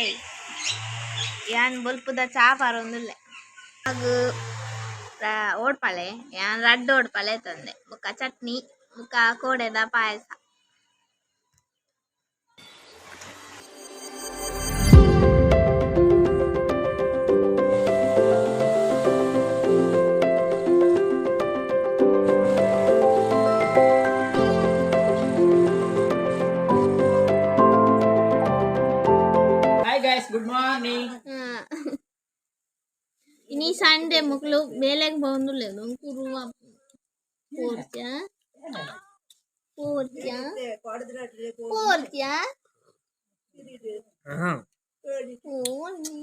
Fry. ಯಾನ್ ಬೊಲ್ಪುದ ಚಾ ಪರೊಂದುಲ್ಲೆ. ಅಗ್ ಓಡ್ಪಲೆ ಯಾನ್ ರಡ್ಡ್ ಓಡ್ಪಲೆ ತಂದೆ ಬೊಕ್ಕ ಚಟ್ನಿ ಬೊಕ್ಕ ಕೋಡೆದ payasa. Hi guys, good morning. ಇನಿ ಸಂಡೆ ಮೊಕ್ಲು ಬೇಲೆಗ್ ಪೋವೊಂದುಲ್ಲೆರ್ ಒಂಕುರು ಪೋರ್ಚ ಪೋರ್ಚ ಪೋರ್ಚ ಪೋರ್ನಿ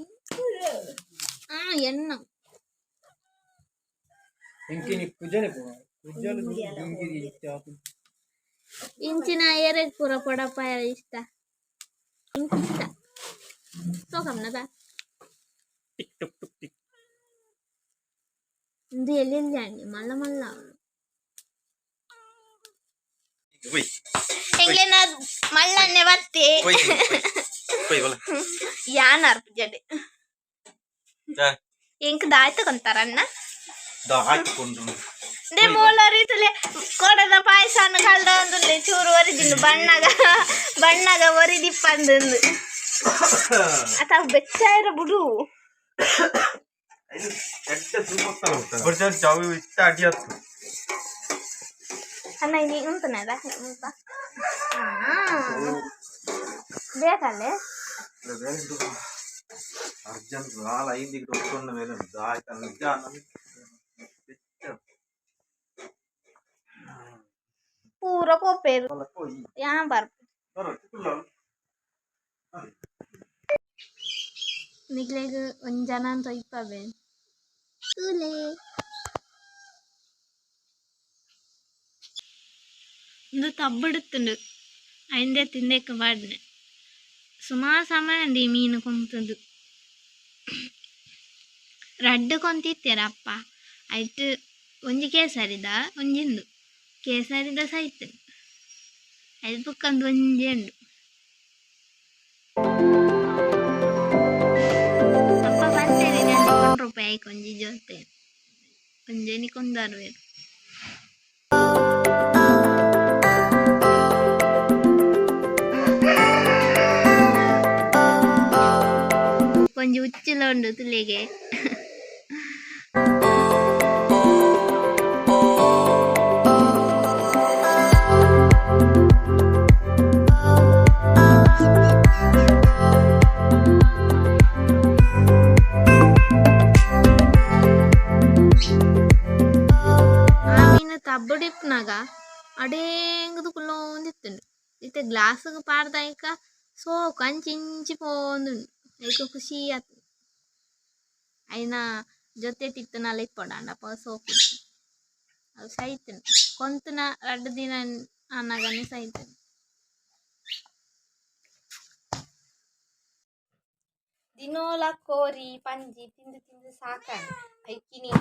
ಆ ಎಣ್ಣ. ಇಂಕಿನಿ ಕುಜಲೆ ಪೋ ಕುಜಲು ದಿಂಗಿರಿ ಇಷ್ಟ. ಇಂಚಿನ ಏರೆಗ್ ಪೂರ ಪೊಡಪಾಯ ಇಷ್ಟ? ಇಂಕ್ ಇಷ್ಟ ಸೋಕಮ್ನದ. ಟಿಕ್ ಟುಕ್ ಟುಕ್ ಟಿಕ್. ಇಂದು ಎಲ್ಲೆಲ್ಲಿ ಅಂಡಿ ಮಲ್ಲ ಮಲ್ಲ ಅವಳು. ಎಂಗ್ಲೆನ ಮಲ್ಲನ್ನೆ ಬತ್ತೆ. ಯಾನ್ ಅರ್ಪುಜಡೆ ಎಂಕ್ ದಾಯ್ತ ಕೊಂತಾರನ್ನ they ಮೂಲ ರೀತಿಲಿ ಕೋಡದ ಪಾಯಸನ ಕಲ್ದ ಒಂದುಲ್ಲೆ ಚೂರು ಒರಿದಿನ್ನು ಬಣ್ಣಗ ಬಣ್ಣಗ ಒರಿದಿಪ್ಪಂದು ಅತ ಬೆಚ್ಚ ಇರ ಬುಡು. ಚಾವಿ ಇತ್ತ ಅಡಿ ಹತ್ತು. ಅಣ್ಣ ಇಲ್ಲಿ ಉಂಟುನದ ಉಂಟ ಬೇಕಲ್ಲೇ. ಅರ್ಜೆಂಟ್ ರಾಲ ಐದಿಗೆ ಒತ್ತೊಂಡ ಮೇಲೆ ಆಯ್ತಾ ನಿಜ. ಪೂರ ಪೋಪೇರು ಯಾನ್ ಬರ್ಪು ನಿಕ್ಲೆಗ್ ಒಂಜಿ ಜನ ತೊಯ್ಪವೆ ತೂಲೆ. ಉಂದು ತಬ್ಬುಡುತ್ತುಂಡು ಅಯಿಂದೆ ತಿಂದೆಕ್ ಪಾಡ್ನೆ ಸುಮಾರು ಸಮಯ ಉಂಡು ಈ ಮೀನು ಕೊಂತುದು. ರಡ್ಡ್ ಕೊಂತಿತ್ತೆರ್ ಅಪ್ಪ. ಐಟ್ ಒಂಜಿ ಕೇಸರಿದ, ಒಂಜಿ ಇಂದು ಕೇಸರಿದ ಸೈತ್ ಐಟ್ ಬೊಕ್ಕ ಉಂದು ಒಂಜೇ ಉಂಡು. ಅಪ್ಪ ಪಂತೆರ್ ಇನಿ ಒಂಜಿ ರೂಪಾಯಿ ಐಕ್ ಒಂಜಿ ಜೊತೆ ಒಂಜೆನಿ ಕೊಂದರುವೆರ್. ಒಂಜಿ ಉಚ್ಚುಲ ಉಂಡು ತುಲೆಗೆ. ಆ ಮೀನು ತಬ್ಬುಡು ಇಪ್ಪುನಗ ಅಡೇಂಗುದು ಕುಲ್ಲೊಂದಿತ್ತುಂಡು. ಇತ್ತೆ ಗ್ಲಾಸ್ಗ್ ಪಾಡ್ದ್ ಐಕ ಸೋಕು ಅಂಚಿ ಇಂಚಿ ಪೋವೊಂದುಂಡು. ಐಕ್ ಖುಷಿ ಆತುಂಡು. ಐನ ಜೊತೆಟ್ ಇತ್ತುನಲ ಇಪ್ಪೊಡಾಂಡ ಅಪಗ ಸೋಕು. ಅವು ಸೈತುಂಡು ಕೊಂತುನ ರಡ್ಡ್ ದಿನ ಆನಗನೆ ಸೈತುಂಡು. ದಿನೋಲ ಕೋರಿ ಪಂಜಿ ತಿಂದು ತಿಂದು ಸಾಕಾಂಡ್. ಐಕ್ ಇನಿ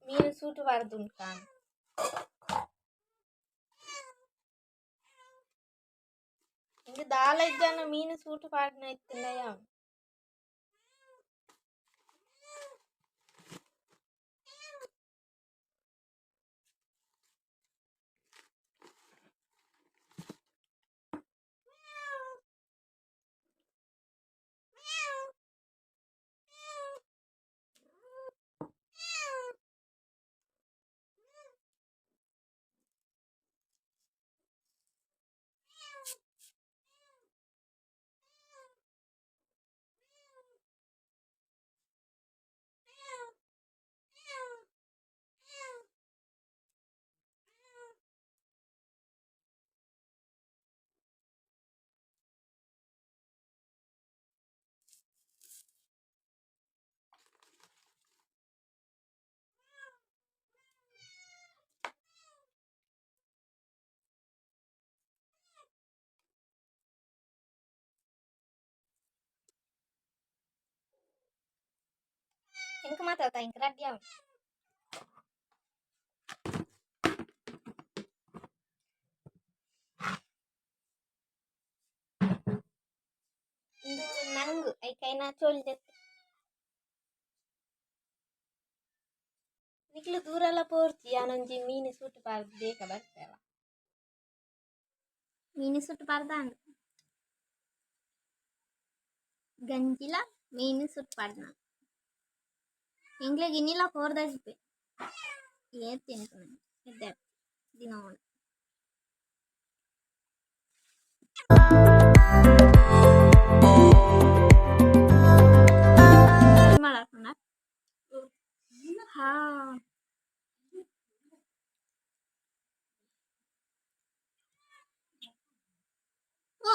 ಮೀನು ಸೂಟು ಪಾಡ್ದ್ ಉಂಡ್ಕಾಂಡ್. ಇಂದು ದಾಲ ಇಜ್ಜಾಂಡ ಮೀನು ಸೂಟು ಪಾಡ್ನ ಇತ್ತ್ಂಡ ಯಾವ್. ಎಂಕ್ ಮಾತಾಡ್ತಾ ಎಂಕ್ ರಡ್ಡಿ ಆವೊಡು. ಇಂದು ನಂಗು ಐಕ್ ಕೈನ ಚೋಲಿ ದೆತ್ತೆ ನಿಕ್ಲು ದೂರಲ ಪೋರ್ಚಿ ಯಾನೊಂಜಿ ಮೀನು ಸೂಟು ಪಾರ್ದ್ ಬೇಗ ಬರ್ತೇವ ಮೀನು ಸುಟ್ಟು ಪಾರ್ದಾಂಡ್ ಗಂಜಿಲ ಮೀನು ಸುಟ್ಟು ಪಾಡ್ದ ಎಂಕ್ಲೆಗ್ ಇನಿಲ ಕೋರ್ದಜಿಪೆ ಏತ್ ತಿನ್ಪುನೆ ಎಡ್ಡೆ ದಿನ ಹಾಪುಂಡ ಹಾ ಓ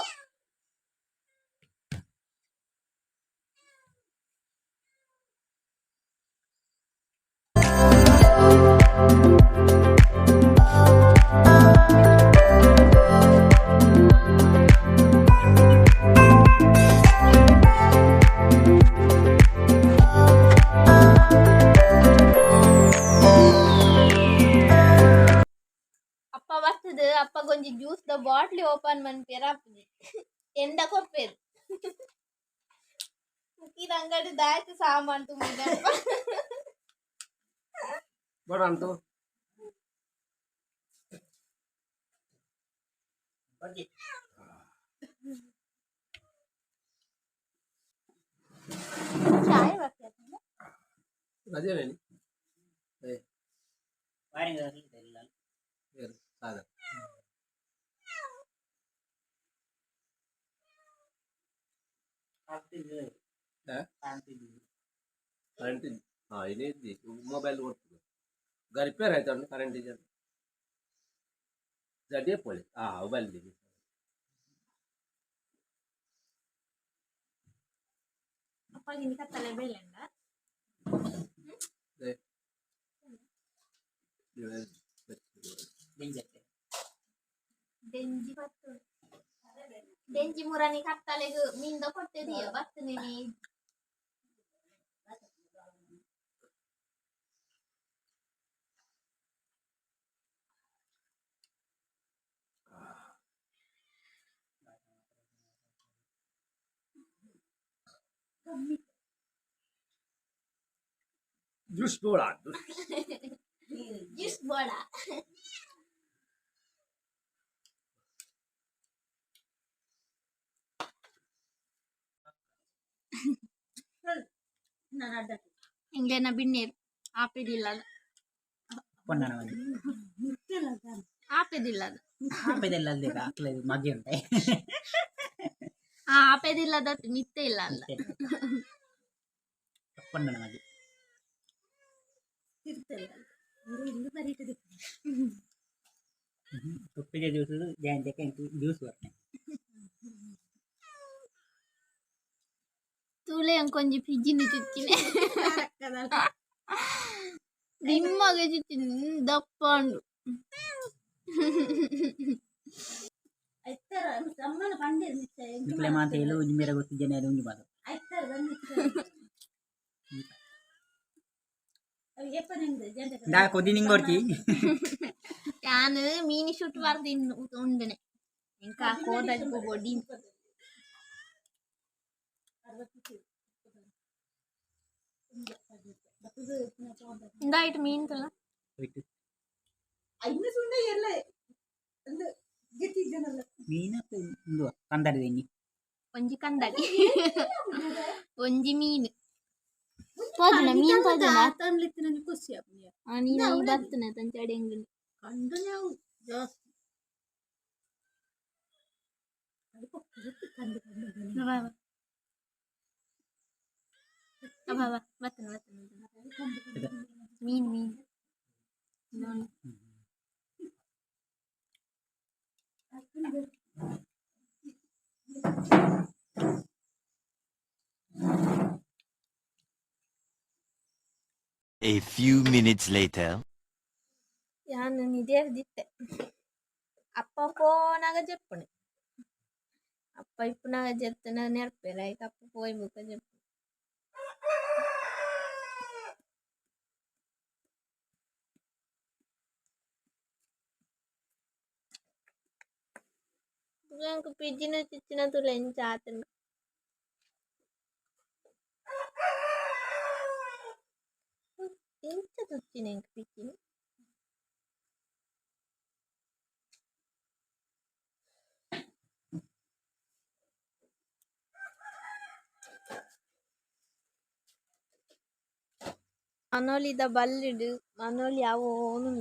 ಅಪ್ಪ ಬರ್ತದೆ ಅಪ್ಪಗೊಂಜಿ ಜ್ಯೂಸ್ the bottle open ಮನ್ಪೇರ ಆಪುಜಿ ಎಂದ ಕೊರ್ಪೇರು ಮುಕ್ಕಿದ ಅಂಗಡಿ ದಾಯ್ತು ಸಾಮಾನು ತುಂಬಿದ. ಬಡ ಅಂತು. ಚಾಯ್ ಬರ್ತದೆ. ರಜೆ ಸಾದಾ. ಕರೆಂಟ್ ಹಾಂ ಇದೇ ಇದ್ದಿ ಮೊಬೈಲ್ ಕೊಡ್ತದೆ ರಿಪೇರ್ ಆಯ್ತು ಕರೆಂಟ್ ಇದೆ ಜಡಿಯೇ ಪೋಳಿ ಹಾಂ ಮೊಬೈಲ್. ಅಪ್ಪಗಿನ ಕತ್ತಲೆ ಬೇಲೆಂಡ. ದೆಂಜಿ ಬತ್ತು ದೆಂಜಿ ಮುರನಿ ಕತ್ತಲೆಗ್ ಮೀನ್ದ ಕೊಟ್ಟಿದೀಯ ಬತ್ತನೆ. ಜ್ಯೂಸ್ ಬೋಳ. ಜ್ಯೂಸ್ ಬೋಡ. ಎಂಗ್ಲೇನ ಬಿಣ್ಣೀರು ಆಪೆದಿಲ್ಲ. ಪೊನ್ನನ ಮನೆ. ಆಪೆದಿಲ್ಲ. ಆಪೆದೆಲ್ಲ ಅಲ್ದೇಕ ಅಕ್ಲೆ ಮಗೆ ಉಂಟೆ. ಆ ಆಪೆದಿಲ್ಲದ ಮಿತ್ತೆ ಇಲ್ಲ ಅಲ್ಲ. ಪೊನ್ನನ ಮಗೆ. ತುಪ್ಪಿಗೆ ಜ್ಯೂಸ್ ಜಯಂತಿಗೆ ಜ್ಯೂಸ್ ಬರ್ತದೆ. ತೂಲೆ ಅಂಕೊಂಜಿ ಫ್ರಿಜ್ಜಿನ ಚುಚ್ಚಿನೆ ನಿಮ್ಮಗೆ ಚುಚ್ಚಿನ ದಪ್ಪ ಉಂಡು. ನಿಕ್ಲೆ ಮಾತ ಹೇಳು ಮೇರೆ ಗೊತ್ತಿದ್ದೇನೆ ಅದು ಉಂಜು ಬಾದು. ದಾ ಕೊದಿ ನಿಂಗೊರ್ಚಿ. ಯಾನ್ ಮೀನಿ ಶುಟ್ ಬಾರ್ದು ಇನ್ನು ಉಂಡನೆ ఇంకా ಕೋದಜ್ಪು ಬೊಡಿ. ಇಂದಾಯ್ತು ಮೀನ್ ತಲ. ಮೀನು ಉಂದು ಕಂದಡಿ ದೆಂಜಿ. ಒಂಜಿ ಕಂದಡಿ ಒಂಜಿ ಮೀನು ತೋಜುನ ಮೀನ್ ತೋಜುನ. ನೀನು ಈ ಬರ್ತನೆ ತಂಚಾಡಿ ಹೆಂಗ್. ಬಾ ಬಾ ಬಾ ಬಾ ಬರ್ತನೆ ಬರ್ತನೆ ಮೀನ್ ಮೀನ್ ನೋಡಿ. A few minutes later. ಯಾನ್ ನಿದೇರ್ದಿತ್ತೆ ಅಪ್ಪ ಪೋನಾಗ ಜೆಪ್ಪುಣೆ ಅಪ್ಪ ಇಪ್ಪುನಾಗ ಜೆತ್ತುನ ನೆರ್ಪೆರ್ ಐಕ್ ಅಪ್ಪ ಪೋಯಿ ಬೊಕ ಜೆಪ್ಪು. ಎಂಕ್ ಪಿಜಿನ ಚುಚ್ಚಿನ ತೂಲೆ ಎಂಚ ಆತುಂಡು. ಎಂಚ ತುಚ್ಚಿನಿ ಎಂಕ್ ಪಿಕ್ಕಿನಿ. ಮನೋಲಿದ ಬಲ್ಲಿಡ್ ಮನೋಲಿ ಅವೋನು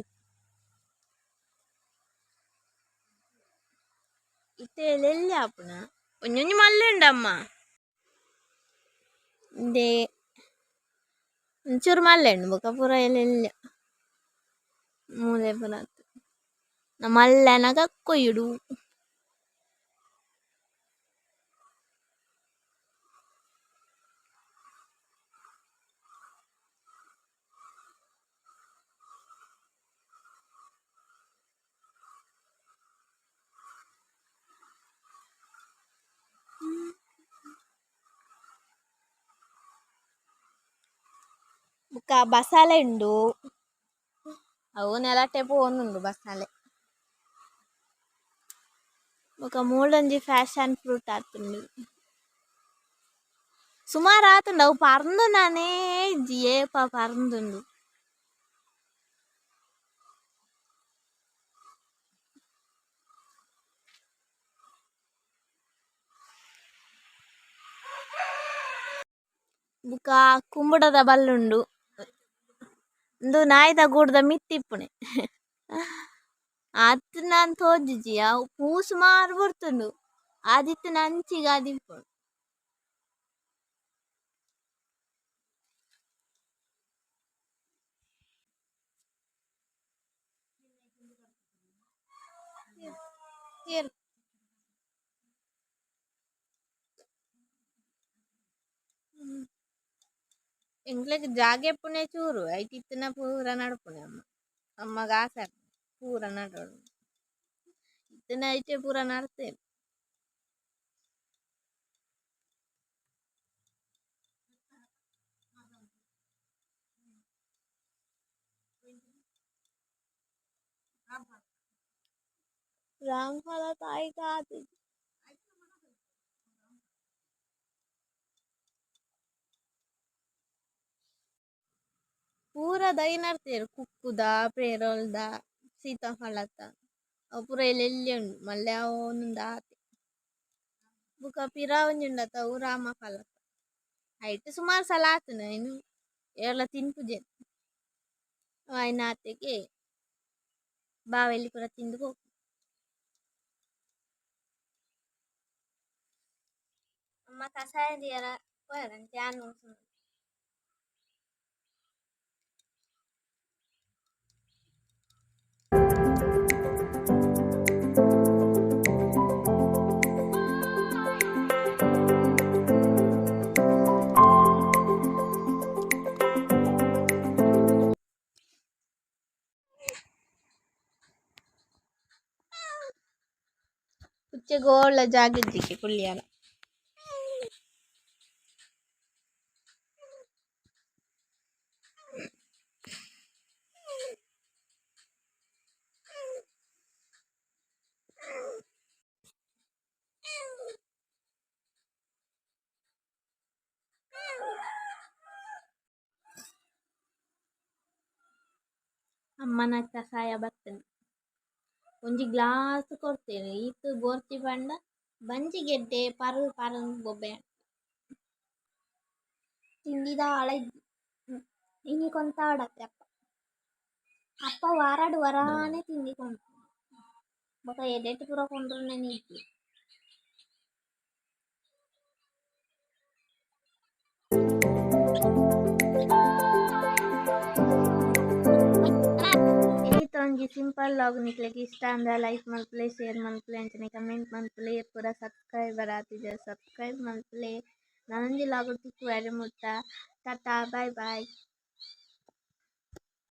ಇತ್ತೆ ಎಲ್ಲಿ ಆಪುನ ಒಂಜೊಂಜಿ ಮಲ್ಲೆ ಉಂಡಮ್ಮ ಇಂದೇ ಒಂಚೂರು ಮಲ್ಲೆ ಉಂಡು ಬೊಕ ಪೂರ ಎಲ್ಲೆಲ್ಲ ಮೂಲೆ ಪೂರ ಮಲ್ಲೆನಗ ಕೊಯ್ಯುಡು. ಬೊಕ ಬಸಾಲೆ ಉಂಡು. ಅವು ನೆಲಟೆ ಪೋವೊಂದುಂಡು ಬಸಾಲೆ. ಬೊಕ ಮೂಲೊಂಜಿ ಫ್ಯಾಷನ್ ಫ್ರೂಟ್ ಆತುಂಡು. ಸುಮಾರ್ ಆತುಂಡು ಅವು ಪರ್ಂದುಂಡನೆ ಇಜ್ಜಿ ಏಪ ಪರ್ಂದುಂಡು. ಬೊಕ ಕುಂಬುಡದ ಬಲ್ಲುಂಡು. ಉಂದು ನಾಯಿದ ಗೂಡುದ ಮಿತ್ತ್ ಇಪ್ಪುನೆ. ಆತ್ ತೋಜುಜಿ ಅವು ಪೂ ಸುಮಾರ್ ಬರ್ತುಂಡು ಆದಿತ್ತಿನ ಅಂಚಿಗ್ ಆದಿಪ್ಪುಂಡು. ಏರು. ಎಂಕ್ಲೆಗ್ ಜಾಗೆ ಇಪ್ಪುನೆ ಚೂರು ಐಟ್ ಇತ್ತಿನ ಪೂರ ನಡ್ಪುನೆ ಅಮ್ಮ. ಅಮ್ಮಗ್ ಆಸೆ ಪೂರ ನಡೊಡು. ಇತ್ತಿನ ಐಟೆ ಪೂರ ನಡ್ತೆರ್. ರಾಮಫಲ ತಾಯಿಗ್ ಆತಿಜಿ. ಪೂರ ದೈ ನಡ್ತೆರ್ ಕುಕ್ಕುದ ಪೇರೊಲ್ದ ಸೀತಾಫಲತ ಅವು ಪೂರ ಎಲ್ಲೆಲ್ಲ್ಯ ಉಂಡು ಮಲ್ಲೆ ಆವೊಂದುಂಡು ಆತೆ. ಬೊಕ ಪಿರ ಒಂಜಿ ಉಂಡತ ಅವು ರಾಮಫಲತ ಐಟ್ ಸುಮಾರ್ ಸಲ ಆತುಂಡು ಐನ್ ಏರ್ಲ ತಿನ್ಪುಜೆರ್. ಆಯಿನಾತೆಗೆ ಬಾವೆಲಿ ಪೂರ ತಿಂದ್ ಪೋಪುಂಡು. ಅಮ್ಮ ಕಷಾಯ ದೀಯೆರೆ ಪೋಯೆರ್ ಅಂಚ ಯಾನ್ ಪುಚ್ಚೆಗ್ ಓಲ ಜಾಗ ಇಜ್ಜಿಗೆ ಕುಲ್ಲಿಯರ. ಅಮ್ಮನ ಕಷಾಯ ಬತ್ತುಂಡು ಒಂಜಿ ಗ್ಲಾಸ್ ಕೊರ್ತೆರ್ ಈತ್ ಬೋರ್ಚಿ ಪಂಡ ಬಂಜಿಗೆಡ್ಡೆ ಪರು ಪರಂದ್ ಬೊಬ್ಬೆ ತಿಂಡಿ ದಾಲ ಇಜ್ಜಿ ಇನಿ ಕೊಂತಾಡತ್ತೆ ಅಪ್ಪ. ಅಪ್ಪ ವಾರಡ್ ವರಾನೆ ತಿಂಡಿ ಕೊಂಪುನೆ ಬೊಕ ಎಡೆಟ್ ಪೂರ ಕೊಂಡ್ರುನೆನೆ ಇಜ್ಜಿ. ಒಂಜಿ ಸಿಂಪಲ್ ವ್ಲಾಗ್ ನಿಕ್ಲೆಗ್ ಇಷ್ಟ ಆಂಡ ಲೈಕ್ ಮಲ್ಪುಲೆ ಶೇರ್ ಮಲ್ಪುಲೆ ಅಂಚನೆ ಕಮೆಂಟ್ ಮಲ್ಪುಲೆ ಪೂರ ಸಬ್ಸ್ಕ್ರೈಬರ್ ಆತಿಜ ಸಬ್ಸ್ಕ್ರೈಬ್ ಮಲ್ಪುಲೆ. ನನೊಂಜಿ ವ್ಲಾಗ್ ತಿಕ್ಕುವೆರೆ ಮುಟ್ಟ. Tata, bye boy.